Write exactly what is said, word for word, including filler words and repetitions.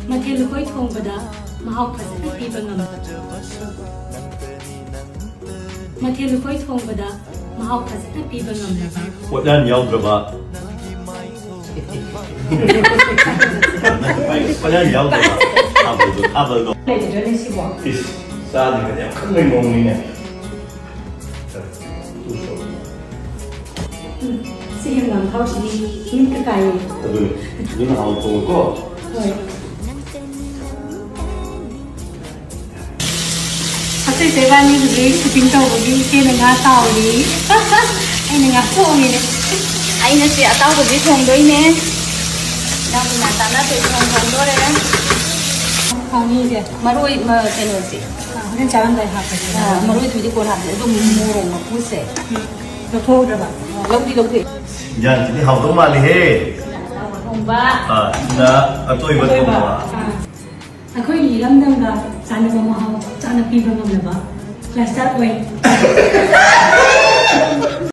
ꯃꯊꯦꯜ ꯂꯨꯀꯣꯏ ꯊꯣꯡꯕꯗ ꯃꯍꯥꯎ ꯐꯖꯅ ꯄꯤꯕ ꯉꯝꯂꯕ꯫ ꯃꯊꯦꯜ ꯂꯨꯀꯣꯏ ꯊꯣꯡꯕꯗ ꯃꯍꯥꯎ ꯐꯖꯅ ꯄꯤꯕ ꯉꯝꯂꯕ꯫ ꯄꯣꯠꯌꯥꯟ ꯌꯥꯎꯗ꯭ꯔꯕ꯫ ꯄꯣꯠꯌꯥꯟ ꯌꯥꯎꯗ꯭ꯔꯕ꯫ ꯊꯥꯕꯜꯗꯣ, ꯊꯥꯕꯜꯗꯣ꯫ ꯂꯩꯒꯗ꯭ꯔꯅꯦ ꯁꯤꯕꯣ? ꯏꯁ, ꯆꯥꯗ꯭ꯔꯒꯗꯤ ꯌꯥꯝ ꯈꯪꯕꯩ ꯃꯑꯣꯡꯅꯤꯅꯦ꯫ ꯎꯝ, ꯁꯤ ꯍꯪꯒꯥꯝ ꯊꯥꯎꯁꯤꯗꯤ ꯃꯤꯠꯀ ꯀꯥꯏꯌꯦ꯫ ꯑꯗꯨꯅꯦ꯫ ꯑꯗꯨꯅ ꯍꯥꯎꯅ ꯊꯣꯡꯉꯨꯀꯣ꯫ ꯍꯣꯏ꯫ ꯑꯇꯩ ꯏꯕꯥꯅꯤ ꯍꯧꯖꯤꯛ shooting ꯇꯧꯕꯒꯤ ꯏꯆꯦꯅ ꯉꯥ ꯇꯥꯎꯔꯤ꯫ ꯑꯩꯅ ꯉꯥ ꯊꯣꯡꯉꯤꯅꯦ꯫ ꯑꯩꯅ ꯁꯤ ꯑꯇꯥꯎꯕꯁꯤ ꯊꯣꯡꯗꯣꯏꯅꯦ꯫ ꯏꯅꯥꯎꯄꯤ ꯃꯥꯆꯥꯅ ꯇꯣꯏꯊꯣꯡ ꯊꯣꯡꯗꯣꯔꯦ꯫ ꯊꯣꯡꯉꯤꯁꯦ꯫ ꯃꯔꯣꯏ, ꯃ-, ꯀꯩꯅꯣꯁꯦ꯫ ꯑꯥ, ꯍꯣꯔꯦꯟ ꯆꯥꯔꯝꯗꯥꯏ ꯍꯥꯞꯄꯁꯦ꯫ ꯑꯥ, ꯃꯔꯣꯏꯗꯨꯗꯤ ꯀꯣꯟꯅ ꯍꯥꯞꯄꯁꯦ꯫ ꯑꯗꯨꯝ ꯃꯣꯔꯣꯛ ꯃꯀꯨꯁꯦ꯫ ꯎꯝ꯫ ꯂꯧꯊꯣꯛꯍꯧꯗ꯭ꯔꯕ? ꯂꯧꯗꯤ ꯂꯧꯊꯣꯛꯑꯦ꯫ ꯏꯟꯖꯥꯡꯁꯤꯗꯤ ꯍꯥꯎꯗꯧ ꯃꯥꯜꯂꯤꯍꯦ꯫ ꯊꯣꯡꯕ꯫ ꯑꯥ, ꯁꯤꯅ ꯑꯇꯣꯏꯕ ꯊꯣꯡꯕ꯫ ꯑꯥ꯫ ꯑꯩꯈꯣꯏꯒꯤ ꯏꯔꯝꯗꯝꯒ ꯆꯥꯟꯅꯕ ꯃꯍꯥꯎ ꯆꯞ ꯆꯥꯅ ꯄꯤꯕ ꯉꯝꯂꯕ cluster oil꯫